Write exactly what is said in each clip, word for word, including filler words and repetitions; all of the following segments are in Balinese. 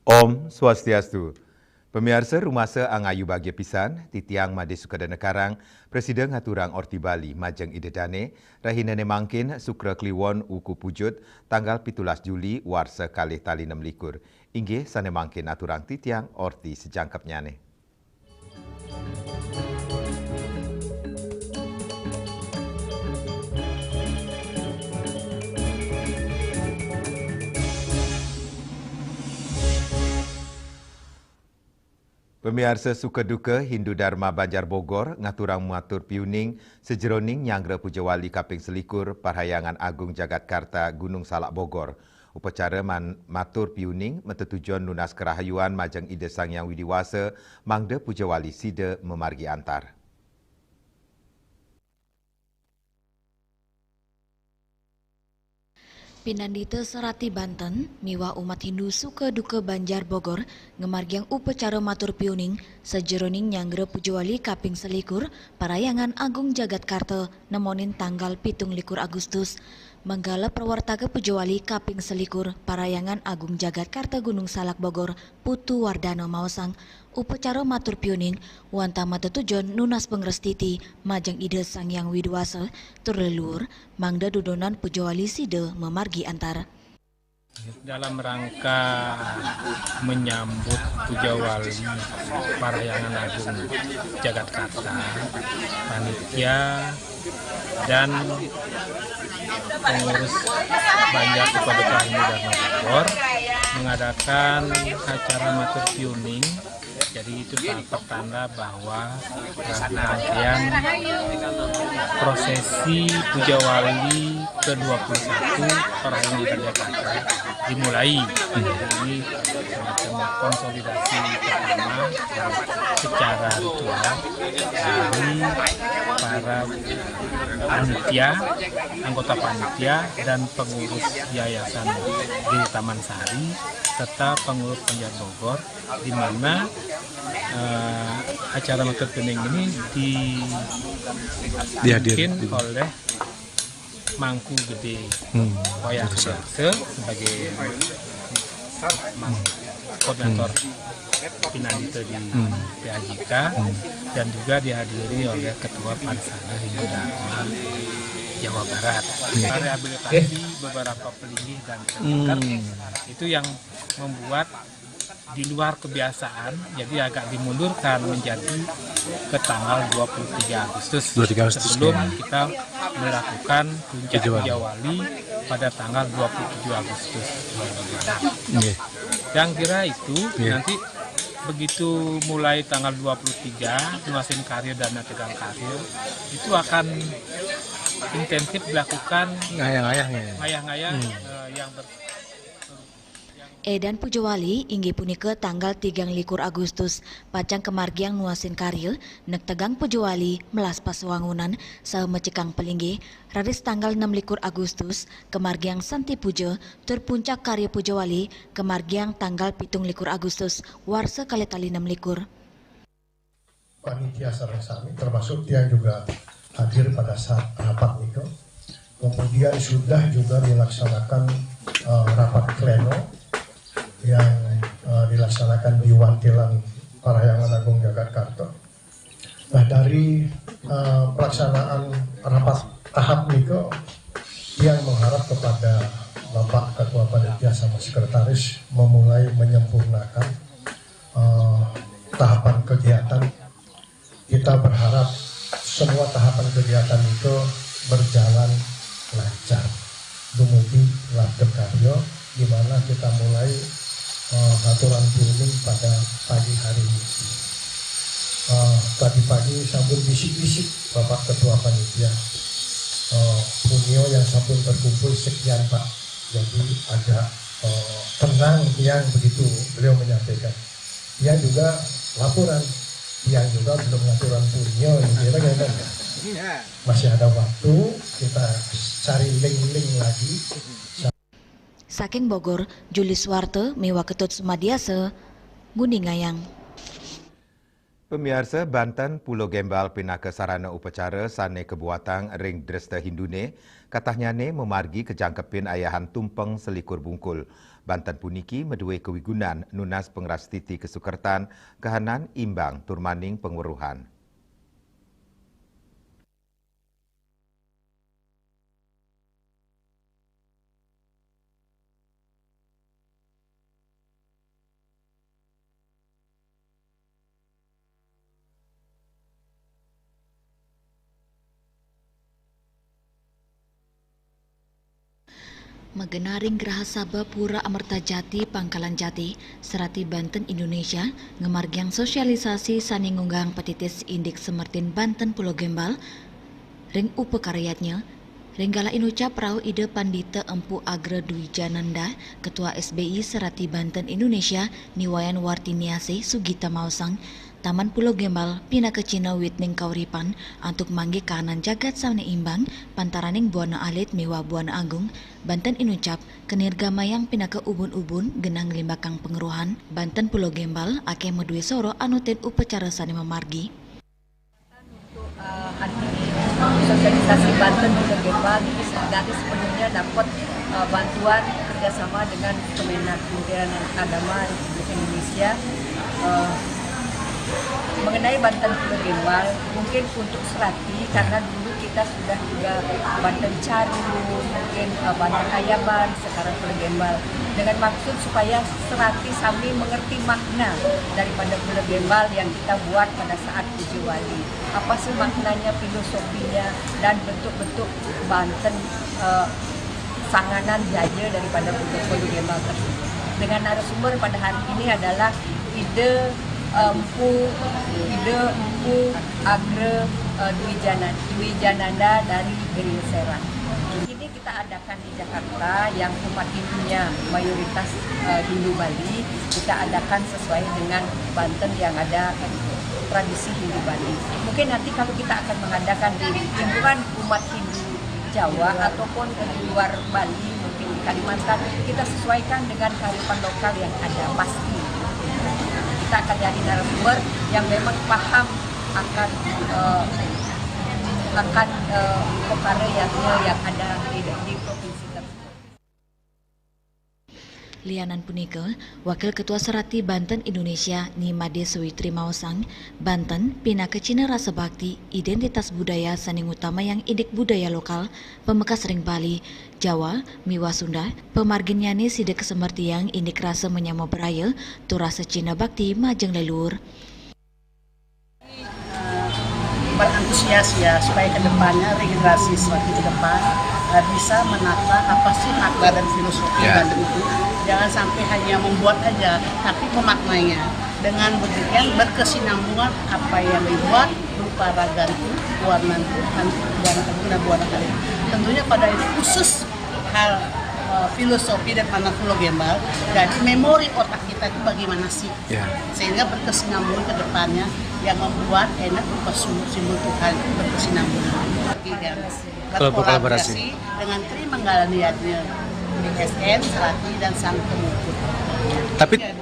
Om Swastiastu. Pamiarsa, rumasa angayu bagia pisan, titiang Made Sukadana Karang, prasida ngaturang Orti Bali majeng Ida Dane, rahinane mangkin Sukra Kliwon wuku Pujut, tanggal pitulas Juli warsa kalih tali nem likur. Inggih sane mangkin aturang titiang Orti sajangkepnyane. Pamiarsa, suka duka Hindu Dharma Banjar Bogor ngaturang matur piuning sajeroning nyanggra puja wali kaping selikur Parhyangan Agung Jagat Karta Gunung Salak Bogor. Upacara man-, matur piuning matetujon nunas karahayuan majeng Ida Sang Hyang Widi Wasa mangda puja wali sida mamargi antar. Pinandita sarati Banten miwah umat Hindu suka duka Banjar Bogor ngamargiang upacara matur piuning sajeroning nyanggra puja wali kaping selikur Parhyangan Agung Jagat Karta nemonin tanggal pitung likur Agustus. Manggala prawartaka puja wali kaping selikur Parhyangan Agung Jagat Karta Gunung Salak Bogor, Putu Wardana maosang, upacara matur piuning wantah matetujon nunas pangrestiti majeng Ida Sang Hyang Widi Wasa tur leluhur mangda dudonan puja wali sida mamargi antar. Dalam rangka menyambut puja wali Parhyangan Agung Jagat Karta, panitia dan pengurus Banjar Sukaduka Hindu Dharma Bogor mengadakan acara matur piuning. Jadi itu salah pertanda bahwa rangkaian prosesi puja wali kedua puluh satu Parhyangan Jagat Karta dimulai. Jadi semacam konsolidasi pertama secara ritual dari para panitia, anggota panitia dan pengurus Yayasan Giri Taman Sari serta pengurus Banjar Bogor, di mana eh, acara matur piuning ini dipimpin oleh Mangku Gede Wayah Sudarsa sebagai mang-, koordinator pinandita di P A J K dan juga dihadiri oleh Ketua Pansara Hindu Dharma Jawa Barat. Rehabilitasi beberapa pelinggih dan pendekar itu yang membuat di luar kebiasaan, jadi agak dimundurkan menjadi ke tanggal dua puluh tiga Agustus. Dua puluh tiga Agustus, sebelum kita melakukan puncak Puja Wali. Puja Wali pada tanggal dua puluh tujuh Agustus dua ribu dua puluh enam. Nggih. Yang kira itu nanti begitu mulai tanggal dua puluh tiga, Nuasin Karya dan Tegang Karya itu akan intensif dilakukan ngayah-ngayah, ngayah-ngayah, eh, yang ber- Edan Puja Wali inggih punika tanggal tigang likur Agustus, pacang kamargiang Nuasin Karya, nektegang Puja Wali, melas pasawangunan, saha mecikang palinggih, raris tanggal enam likur Agustus, kamargiang Santi Puja, tur puncak karya Puja Wali, kamargiang tanggal pitung likur Agustus, warsa kalih tali enam likur. Panitia sareng sami, termasuk tiang juga hadir pada saat rapat nika. Kemudian sudah juga dilaksanakan, eh, rapat pleno yang, eh, dilaksanakan di Wantilan Parahyangan Agung Jagat Karta. Nah, dari, eh, pelaksanaan rapat tahap nika, tiang mengharap kepada Bapak Ketua Panitia sama Sekretaris memulai menyempurnakan eh, tahapan kegiatan. Kita berharap semua tahapan kegiatan itu berjalan lancar. Dumugi lancar karya, di mana kita mulai, eh, aturan piuning pada pagi hari ini. Eh, tadi pagi sampun bisik-bisik Bapak Ketua Panitia. Eh, punia yang sampun terkumpul sekian, Pak. Jadi agak, eh, tenang tiang begitu beliau menyampaikan. Tiang juga laporan, tiang juga belum laporan punya, gitu kan, ya. Masih ada waktu, kita cari link-link lagi. Saking Bogor, Juli Suwarte miwah Ketut Sumadiasa, Gundi Ngayang. Pamiarsa, Banten, Pulo Gembal pinaka sarana upacara sane kabuatang ring dresta Hindune, katahnyane mamargi kajangkepin ayahan tumpeng selikur bungkul. Banten puniki madué kawigunan nunas pangrastiti kasukertan kahanan imbang tur maning pangweruhan. Magenaring Graha Sabha Pura Amerta Jati, Pangkalan Jati, Serati Banten Indonesia, ngamargiang sosialisasi sané ngunggang patitis indik Semertin Banten Pulo Gembal, ring upakaryatnya, ring galah inucap rauh Ida Pandita Empu Agra Dwijananda, Ketua S B I Serati Banten Indonesia, ni Wayan Wartiniasih Sugita maosang, Taman Pulo Gembal pinaka cihna witning kauripan antuk manggih kahanan jagat sané imbang, pantaraning buana alit miwah buana agung, Banten inucap kanirgamayang pinaka ubun-ubun genah nglimbakang pangweruhan, Banten Pulo Gembal akéh madué soroh anu ten upacara sané mamargi. Untuk, eh, hari ini, sosialisasi Banten Pulo Gembal ini dari sepenuhnya dapat, eh, bantuan kerjasama dengan Kemenag, Kementerian Agama Republik Indonesia. Eh, mengenai Banten Pulo Gembal, mungkin untuk Serati, karena dulu kita sudah juga Banten Caru, mungkin, eh, Banten Ayaban, sekarang Pulo Gembal. Dengan maksud supaya Serati sami mengerti makna daripada Pulo Gembal yang kita buat pada saat uji wali. Apa sih maknanya, filosofinya, dan bentuk-bentuk Banten, eh, sanganan jaja daripada Pulo, Pulo Gembal tersebut. Dengan narasumber pada hari ini adalah Ida, eh, Empu, Ida Empu Agra, eh, Dwijana-, Dwijananda dari Gering Serang. Ini kita adakan di Jakarta yang umat Hindunya mayoritas, eh, Hindu Bali, kita adakan sesuai dengan Banten yang ada, eh, tradisi Hindu Bali. Mungkin nanti kalau kita akan mengadakan di lingkungan umat Hindu Jawa ataupun di luar Bali, mungkin di Kalimantan, kita sesuaikan dengan kearifan lokal yang ada pasti. Kita akan cari narasumber yang memang paham akan, eh, akan, eh, pekara yang, yang ada di, di provinsi tersebut. Lianan punika, Wakil Ketua Serati Banten Indonesia Ni Made Sawitri maosang, Banten pinaka cihna rasa bakti, identitas budaya sané ngutamayang indik budaya lokal, pamekas ring Bali, Jawa, miwah Sunda, pamarginnyané sida kasemertiang indik rasa manyama braya, tur rasa cihna bakti majeng leluhur. Berantusias ya, supaya ke depannya regenerasi semakin ke depan, eh, bisa menata apa sih makna dan filosofi Banten itu. Jangan sampai hanya membuat aja, tapi memaknainya. Dengan demikian berkesinambungan apa yang dibuat berupa ragan itu, warna itu, dan guna buana kali. Tentunya pada itu khusus hal, eh, filosofi dan makna Pulo Gembal. Jadi memori otak kita itu bagaimana sih? Sehingga berkesinambungan ke depannya yang membuat enak berupa simbol Tuhan itu berkesinambungan. Berkolaborasi dengan Tri Manggala Niaga, B S N, Serati, dan Sang Pemuput. Tapi ya,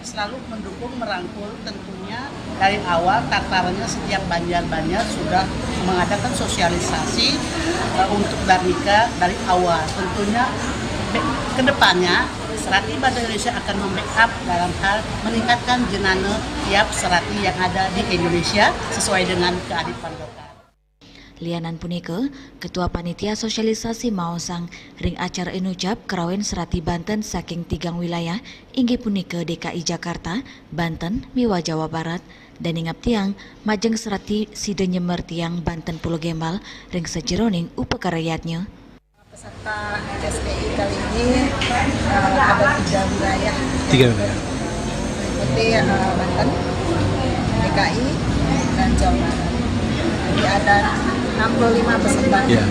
selalu mendukung, merangkul, tentunya dari awal tatarannya setiap banjar-banjar sudah mengadakan sosialisasi, eh, untuk Darnika dari awal. Tentunya be-, ke depannya Serati Banten Indonesia akan membackup dalam hal meningkatkan jenana tiap serati yang ada di Indonesia sesuai dengan kearifan lokal. Lianan punika, Ketua Panitia Sosialisasi maosang ring acara inucap karawen Serati Banten saking tigang wilayah, inggih punika D K I Jakarta, Banten, miwah Jawa Barat, dané ngabdiang majeng serati sida nyemertiang Banten Pulo Gembal ring sajeroning upakaryatnya. Peserta S P I kali ini, eh, ada tiga wilayah. Tiga wilayah. Meliputi, eh, Banten, D K I, dan Jawa Barat. Jadi ada enam puluh lima peserta. Iya.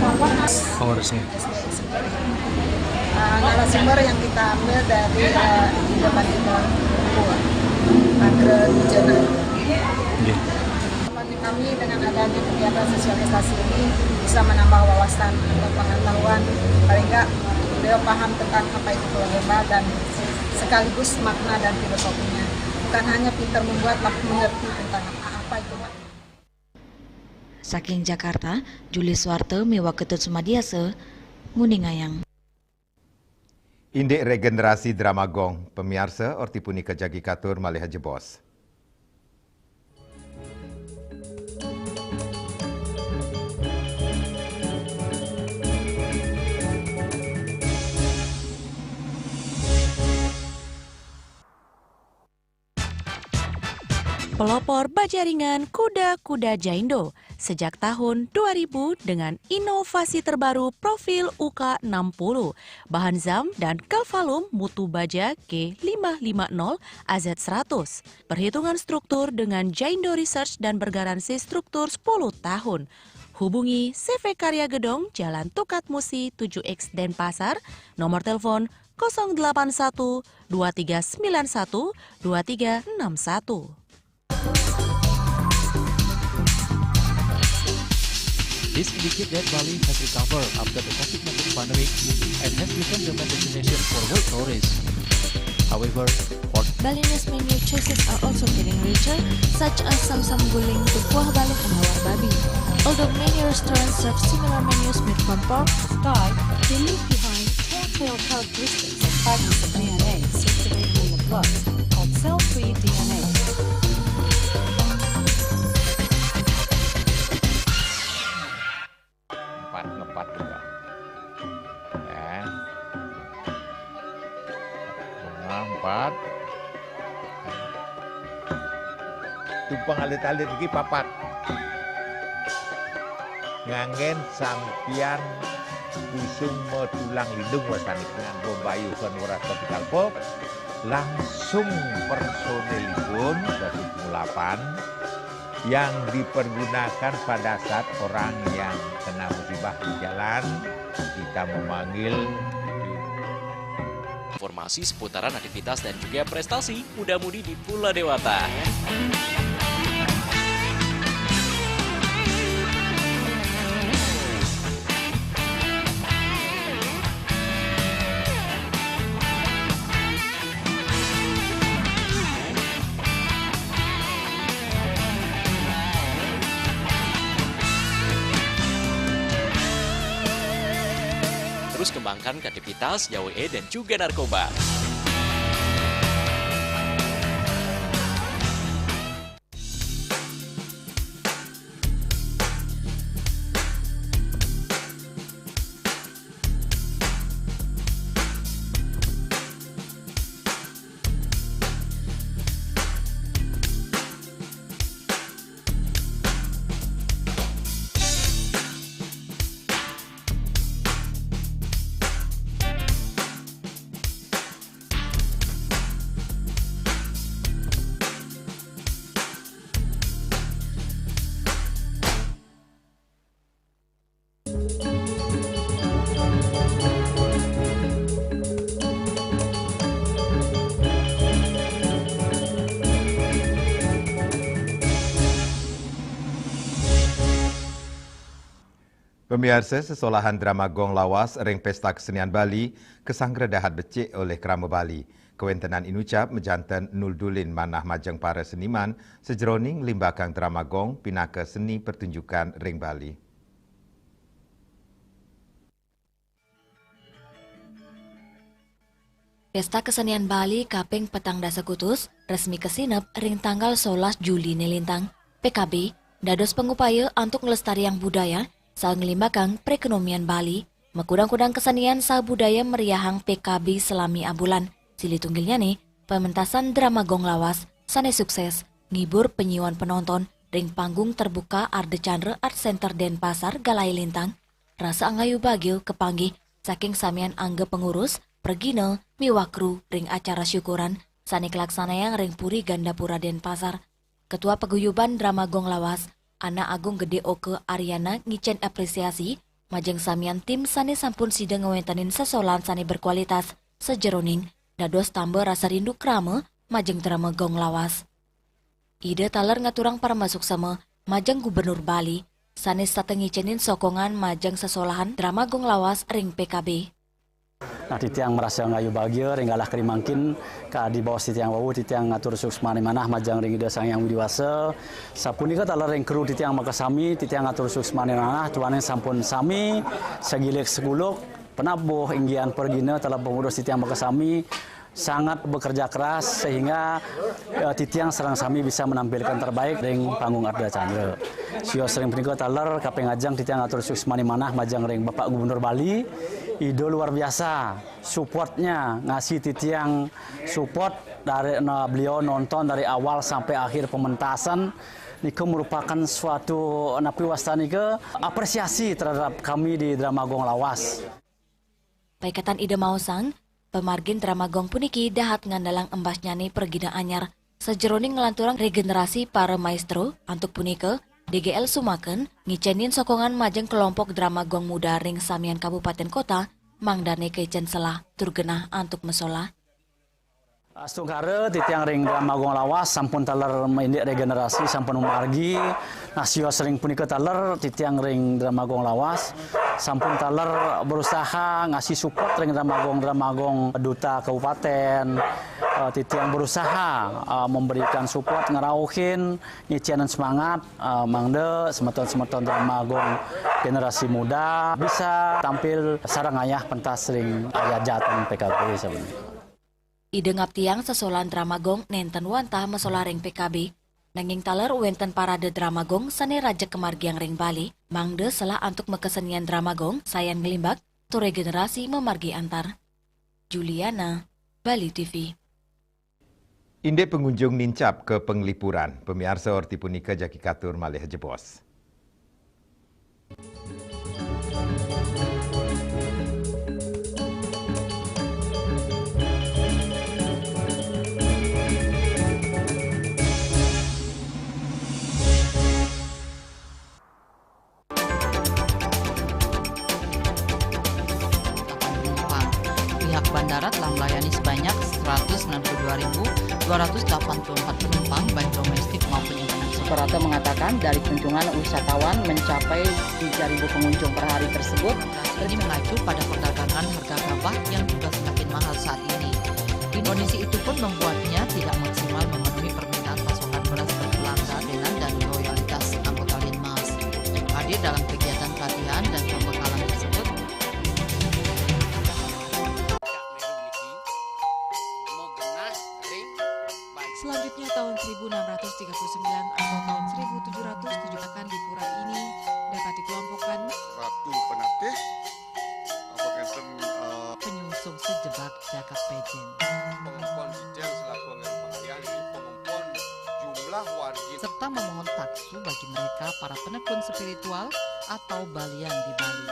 Kongresnya. S P I sendiri. Eh, narasumber yang kita ambil dari, eh, Ida Pandita Agra Dwijana. Iya. Harapan kami dengan adanya kegiatan sosialisasi ini bisa menambah wawasan atau pengetahuan, paling nggak beliau paham tentang apa itu Pulo Gembal dan sekaligus makna dan filosofinya. Bukan hanya pintar membuat, tapi mengerti tentang apa itu makna. Saking Jakarta, Juli Suwarte miwah Ketut Sumadiasa, nguningayang. Indik regenerasi drama gong, pamiarsa, orti punika jagi katur malih jebos. Pelopor bajaringan kuda-kuda Jaindo sejak tahun dua ribu dengan inovasi terbaru profil U K enam puluh, bahan zam dan kalvalum mutu baja G lima lima nol A Z seratus. Perhitungan struktur dengan Jaindo Research dan bergaransi struktur sepuluh tahun. Hubungi C V Karya Gedong, Jalan Tukat Musi tujuh X, Denpasar, nomor telepon kosong delapan satu dua tiga sembilan satu dua tiga enam satu. This indicates that Bali has recovered after the COVID nineteen pandemic and has become the main destination for world tourists. However, for Balinese menu choices are also getting richer, such as samsam guling, tukuah balih, and lawar babi. Although many restaurants serve similar menus made from pork, Sky, they leave behind telltale characteristics of fragments of D N A circulating in the blood called cell-free D N A. Empat, ngepat juga. Ya. Tengah, empat. Tumpang alit-alit lagi, papat. Nganggen sampian kusung matulang lindung, wasani dengan bombayu son weras topikal pop, langsung personilipun dua ribu delapan yang dipergunakan pada saat orang yang kena musibah di jalan, kita memanggil. Informasi seputaran aktivitas dan juga prestasi muda-mudi di Pulau Dewata. Terus kembangkan kreativitas, jauh E dan juga narkoba. Pamiarsa, sesolahan drama gong lawas ring Pesta Kesenian Bali kasanggra dahat becik olih krama Bali. Kawentenan inucap majanten nuldulin manah majeng para seniman sajeroning nglimbakang drama gong pinaka seni pertunjukan ring Bali. Pesta Kesenian Bali kaping petang dasa kutus resmi kasineb ring tanggal solas Juli né lintang. P K B dados pangupaya antuk nglestariang budaya saha nglimbakang perekonomian Bali. Makudang-kudang kesenian saha budaya meriahang P K B salami abulan. Silih tunggilnyané pementasan drama gong lawas sané sukses ngibur panyiuan penonton ring panggung terbuka Ardha Candra Art Center Denpasar, Galahe Lintang. Rasa angayu bagia kapanggih saking samian angga pengurus, pragina, miwah kru ring acara syukuran sané kalaksanayang ring Puri Gandapura Denpasar. Ketua Paguyuban Drama Gong Lawas, Anak Agung Gede Oka Aryana, ngicén apresiasi majeng samian tim sané sampun sida ngawéntenin sesolahan sané berkualitas, sajeroning dados tambah rasa rindu krama majeng drama gong lawas. Ida taler ngaturang paramasuksema majeng Gubernur Bali, sané setata ngicénin sokongan majeng sesolahan drama gong lawas ring P K B. Nah, titiang marasa angayu bagia ring galah kadi mangkin, kadi baos titiang wau, titiang ngatur suksmaning manah majeng ring Ida Sang Hyang Widhi Wasa. Sapunika taler ring kru titiang makasami, titiang ngatur suksmaning manah, duaning sampun sami sagilik saguluk, Nabuh inggihan pergina taler pengurus titiang makasami sangat bekerja keras sehingga, eh, titiang sareng sami bisa menampilkan terbaik ring panggung Ardha Candra. Sios ring punika taler kaping ajeng titiang atur suksmani manah majeng ring Bapak Gubernur Bali. Ida luar biasa supportnya, ngasih titiang support dari, nah, beliau nonton dari awal sampai akhir pementasan. Nika merupakan suatu, napi wastan nika, apresiasi terhadap kami di Drama Gong Lawas. Paiketan Ida maosang, pamargin Drama Gong puniki dahat ngandalang embasnyane pragina anyar sajeroning nglanturang regenerasi para maestro. Antuk punika, D G L sumaken ngicenin sokongan majeng kelompok Drama Gong Muda ring samian kabupaten kota, mangdane kaicen selah tur genah antuk masolah. Astungkara titiang ring Drama Gong Lawas sampun taler indik regenerasi, sampun mamargi. Nah, sios ring punika taler titiang ring Drama Gong Lawas sampun taler berusaha ngasih support ring Drama Gong, Drama Gong Duta Kabupaten. Eh, titiang berusaha, eh, memberikan support, ngerauhin, ngicenin semangat, eh, mangda semeton-semeton Drama Gong generasi muda bisa tampil sareng ayah pentas ring ayah jatan P K B sebenarnya. Ida ngaptiang sesolahan Drama Gong nenten wantah masolah ring P K B, nanging taler wenten parade Drama Gong sane rajeg kamargiang ring Bali, mangda selah antuk makasenian Drama Gong sayan nglimbak tur regenerasi mamargi antar. Juliana, Bali T V. Indik pengunjung nincap ka panglipuran. Pamiarsa, orti punika jagi katur malih jebos. Pihak bandara telah melayani sebanyak seratus sembilan puluh dua ribu dua ratus delapan puluh empat penumpang, baik domestik maupun internasional. Suprapto mengatakan, dari kunjungan wisatawan mencapai tiga ribu pengunjung per hari tersebut. Ini mengacu pada perdagangan harga gabah yang juga semakin mahal saat ini. Kondisi itu pun membuatnya tidak maksimal memenuhi permintaan pasokan beras ke pelanggan dan loyalitas anggota Linmas. Hadir dalam kegiatan pelatihan dan pembekalan tersebut, selanjutnya, tahun seribu enam ratus tiga puluh sembilan atau tahun seribu tujuh ratus tujuh akan di pura ini dapat dikelompokkan Ratu Penatih, apa ngenten, eh, penyungsung sejebak jagat pejen. Pengempon Sijil selaku anggaran pengalian, pengempon jumlah wargi. Serta memohon taksu bagi mereka para penekun spiritual atau balian di Bali.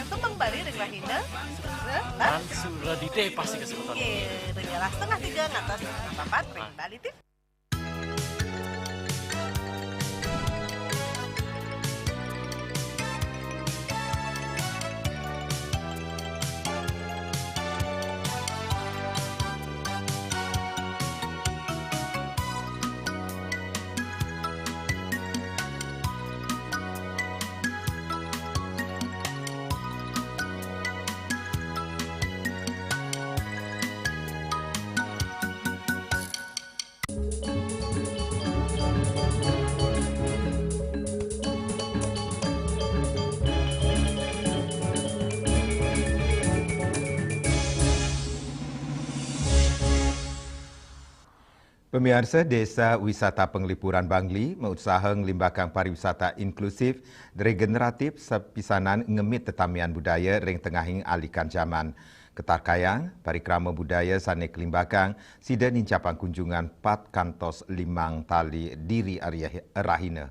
Timpung Bali ring rahina Sura lan Sura Dite pasti kesemeton. Nggih, ring setengah tiga ngantos setengah papat ring Bali T V. Pamiarsa, Desa Wisata Penglipuran Bangli mausaha nglimbakang pariwisata inklusif, regeneratif, sapisanan ngemit tetamian budaya ring tengahing alikan jaman. Katarkayang, parikrama budaya sane kalimbakang sida nincapang kunjungan pat kantos limang tali diri ari rahina.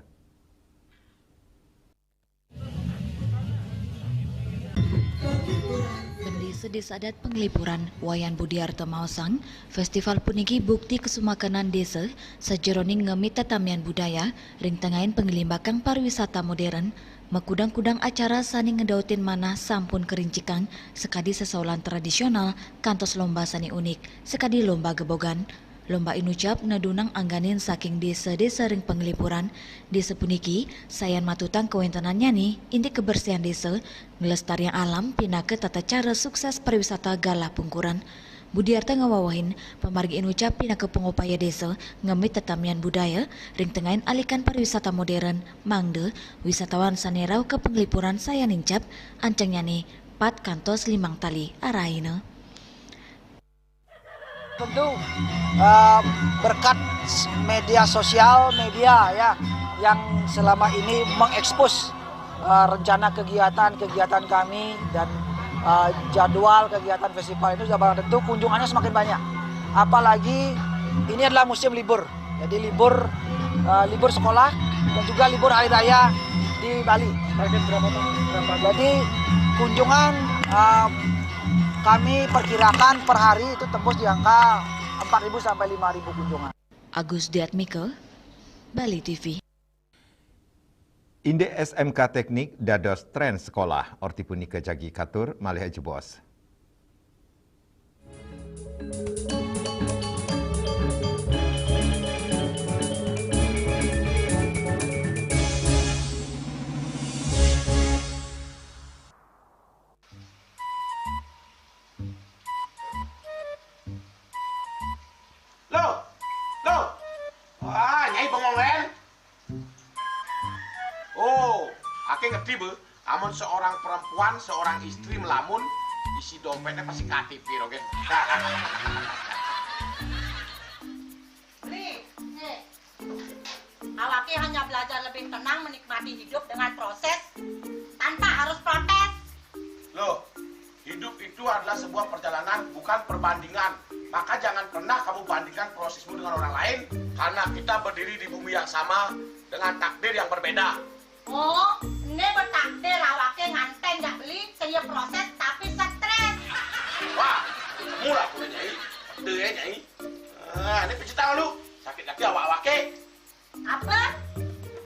Bendesa Desa Adat Penglipuran, Wayan Budiarta maosang, festival puniki bukti kasumakenan desa sajeroning ngemit tetamian budaya ring tengahing panglimbakang pariwisata modern. Makudang-kudang acara sane ngedautin manah sampun karincikang, sakadi sesaulan tradisional kantos lomba sane unik, sakadi lomba gebogan. Lomba inucap nadunang angganin saking desa-desa ring panglipuran. Desa puniki sayan matutang kawentenannyane indik kabersihan desa, nglestariang alam pinaka tata cara sukses pariwisata galah pungkuran. Budiarta ngawewehin, pamargi inucap pinaka pangupaya desa ngemit tetamian budaya ring tengahing alikan pariwisata modern, mangda wisatawan sane rauh ka panglipuran sayan nincap, ancengnyane pat kantos limang tali arahina. Tentu, eh, berkat s-, media sosial, media, ya, yang selama ini mengekspos, eh, rencana kegiatan-kegiatan kami dan, eh, jadwal kegiatan festival ini sudah barang tentu kunjungannya semakin banyak. Apalagi ini adalah musim libur. Jadi libur, eh, libur sekolah dan juga libur hari raya di Bali. Target berapa, Pak? Berapa? Jadi kunjungan, eh, kami perkirakan per hari itu tembus di angka empat ribu sampai lima ribu kunjungan. Agus Diatmika, Bali T V. Indik S M K Teknik dados tren sekolah, orti punika jagi katur malih ajebos. Loh, loh. Wah, Nyai bengong, Len. Oh, ake ngerti, Be. Amun seorang perempuan, seorang istri melamun, isi dompetnya pasti K T P, Rogen. Beli, eh, awake hanya belajar lebih tenang menikmati hidup dengan proses tanpa harus protes. Loh, hidup itu adalah sebuah perjalanan, bukan perbandingan. Maka jangan pernah kamu bandingkan prosesmu dengan orang lain, karena kita berdiri di bumi yang sama dengan takdir yang berbeda. Oh, ini bertakdir awake nganten jak beli, sing ya proses tapi stres. Wah, mula punya Nyai. Ada ya, Nyai. Ah, ini pijit tangan lu. Sakit kaki awak-awake. Apa?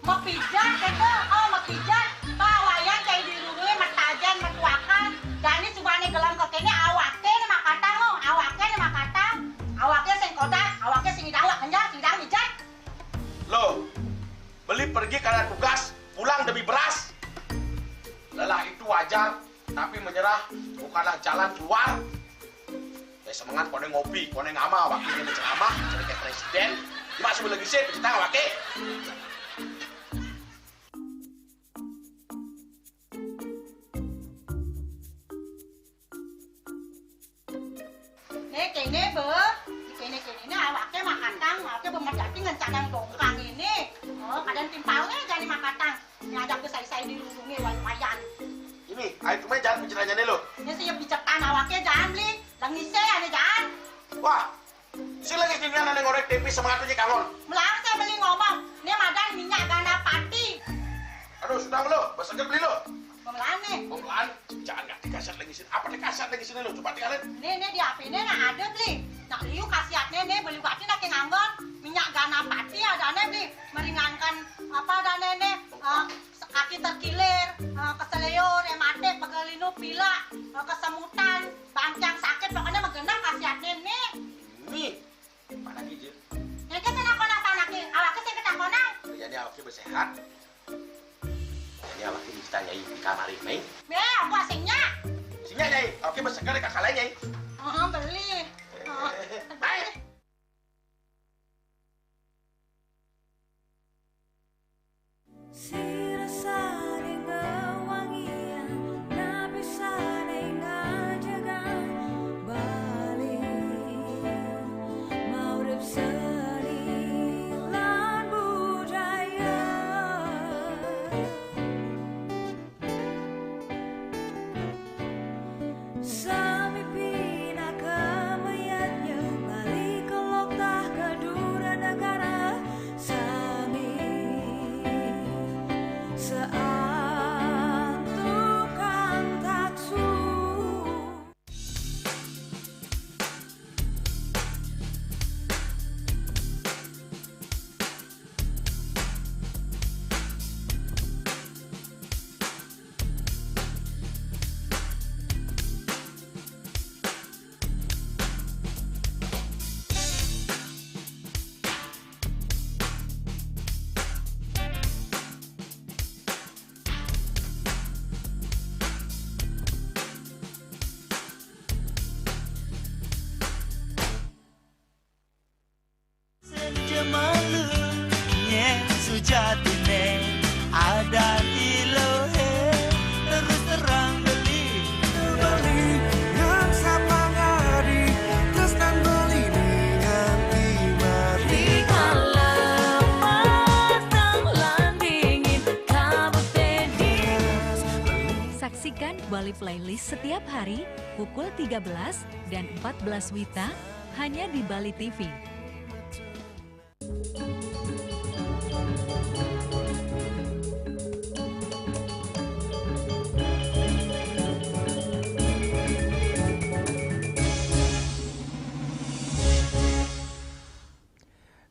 Mapijat kata? Oh, mapijat. Pak Wayan kayak di rumah matajen matuakan. Dan ini cuma nih gelam kaki ini awake nih makatang lo, awake nih makatang. Awake sing kodak, awake sing idang wak kenjal, sing idang mijat. Loh, beli pergi karena tugas, pulang demi beras. Lelah itu wajar, tapi menyerah bukanlah jalan keluar. Ya, semangat koné ngopi, koné ngamal, wakilnya menceramah, jadi kayak presiden. Cuma sebelum lagi sih, kita nggak pakai. Né kéné, Bé. Kéné-kéné né awaké makatang, awaké bemer jati ngencanang dongkang ini. Oh, kadén timpalné jani makatang. Ngajak besai-sai di lurungé wai-wayan. Ini, ayo cuma jangan bicaranya nih lo. Ya sih, ya bicetan awaké jangan beli. Lengisé ané jangan. Wah, si lengis ini ané ngorék tempe semangatnya kangon. Melarang saya beli ngomong, né madan minyak gana pati. Aduh, sudah lo, besakit beli lo. Pemelané. Pemelané, jangan nggak dikasar lengisin. Apa dikasar lengisin lo? Coba tinggalin. Né, né, di H P-né nah ada beli. Nah, liu khasiatné né beli wati nak nganggon minyak gana pati adané beli meringankan apa adané né, eh, kaki terkilir, eh, keseleo, rematik, pegelinu, pilek, eh, kesemutan, bangkiang sakit, pokoknya mah genah khasiatné né. Nih, mana gigi? Nyai ké sing nakonan panaké, awaké sing ketakonan. Jadi awaké bersehat. Jadi awaké bisa nyai di kamar ini. Bé, apa sing nyak? Sing nyak, Nyai. Awaké bersehat kakak lain, Nyai. Oh, beli. Oh, beli. Bye. Sira saling ngewangian, napi saling ngajegang. Bali, maurip seni Ikan Bali Playlist setiap hari pukul tiga belas dan empat belas WITA hanya di Bali T V.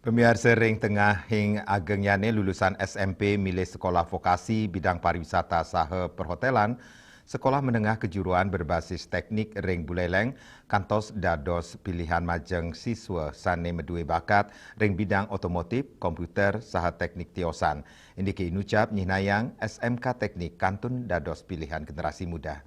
Pamiarsa, ring tengahing agengnyané lulusan S M P milih sekolah vokasi bidang pariwisata saha perhotelan, sekolah menengah kejuruan berbasis teknik ring Buleleng kantos dados pilihan majeng siswa sané madué bakat ring bidang otomotif, komputer, saha teknik tiosan. Indike inucap nyihnayang S M K Teknik kantun dados pilihan generasi muda.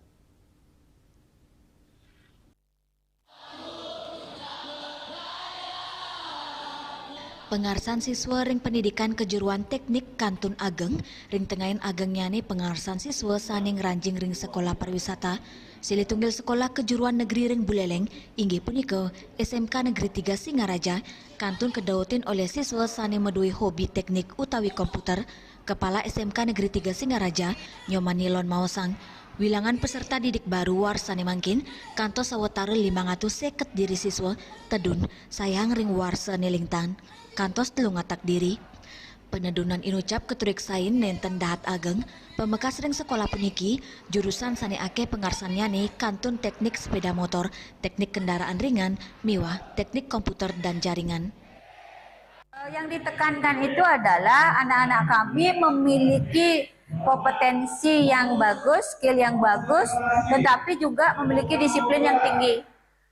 Pangarsan siswa ring pendidikan kejuruan teknik kantun ageng, ring tengahin agengnyané pangarsan siswa sané ngranjing ring sekolah pariwisata. Silih tunggil sekolah kejuruan negeri ring Buleleng, inggih punika S M K Negeri Tiga Singaraja, kantun kadautin olih siswa sané madué hobi teknik utawi komputer. Kepala S M K Negeri Tiga Singaraja, Nyoman Nilon maosang, wilangan peserta didik baru warsané mangkin kantos sawatara limang atus seket diri siswa tedun sayang ring warsané lintang, kantos telung atak diri. Penedunan inucap katureksain nénten dahat ageng, pamekas ring sekolah puniki, jurusan sané akéh pangarsannyané kantun teknik sepeda motor, teknik kendaraan ringan, miwah teknik komputer dan jaringan. Eh, yang ditekankan itu adalah anak-anak kami memiliki kompetensi yang bagus, skill yang bagus, tetapi juga memiliki disiplin yang tinggi.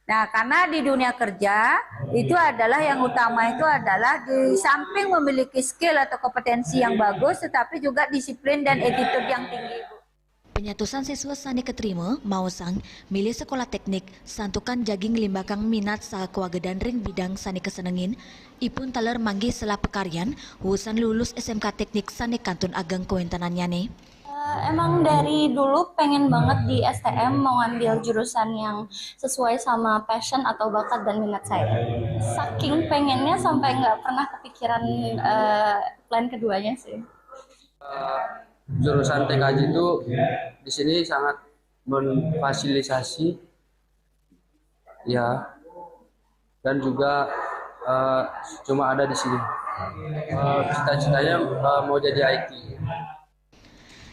Nah, karena di dunia kerja itu adalah yang utama itu adalah di samping memiliki skill atau kompetensi yang bagus, tetapi juga disiplin dan attitude yang tinggi, Bu. Panyatusan siswa sané katrima maosang milih sekolah teknik santukan jagi nglimbakang minat saha kawagedan ring bidang sané kasenengin, ipun taler manggih selah pakaryan wusan lulus S M K Teknik sané kantun ageng kawéntenannyané. Eh, emang dari dulu pengen banget di S T M mau ngambil jurusan yang sesuai sama passion atau bakat dan minat saya. Saking pengennya sampai nggak pernah kepikiran eh, plan keduanya sih. Eh, jurusan T K J itu di sini sangat memfasilitasi, ya, dan juga eh, cuma ada di sini. Eh, cita-citanya eh, mau jadi I T.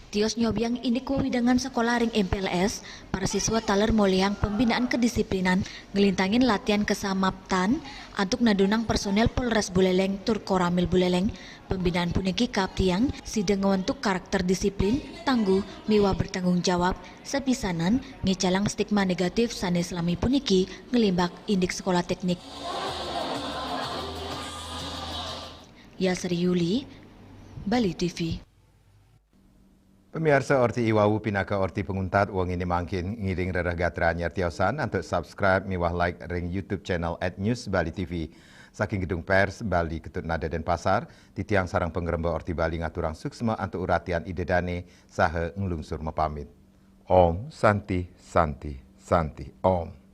Tios nyobiang indik wewidangan sekolah ring M P L S, para siswa taler molihang pembinaan kedisiplinan, nglintangin latihan kasamaptan antuk nedunang personel Polres Buleleng tur Koramil Buleleng. Pembinaan puniki kaaptiang sida ngwentuk karakter disiplin, tangguh, miwah bertanggung jawab, sapisanan ngicalang stigma negatif sané salami puniki nglimbak indik sekolah teknik. Yasri Yuli, Bali T V. Pamiarsa, orti i wau pinaka orti panguntat wenginé mangkin. Ngiring rereh gatra nyantiosang antuk subscribe miwah like ring YouTube channel at News Bali T V. Saking Gedung Pers Bali Ketut Nada Denpasar, titiang sareng pangremba Orti Bali ngaturang suksma antuk uratian ida dané saha nglungsur mapamit. Om Santi, Santi, Santi, Om.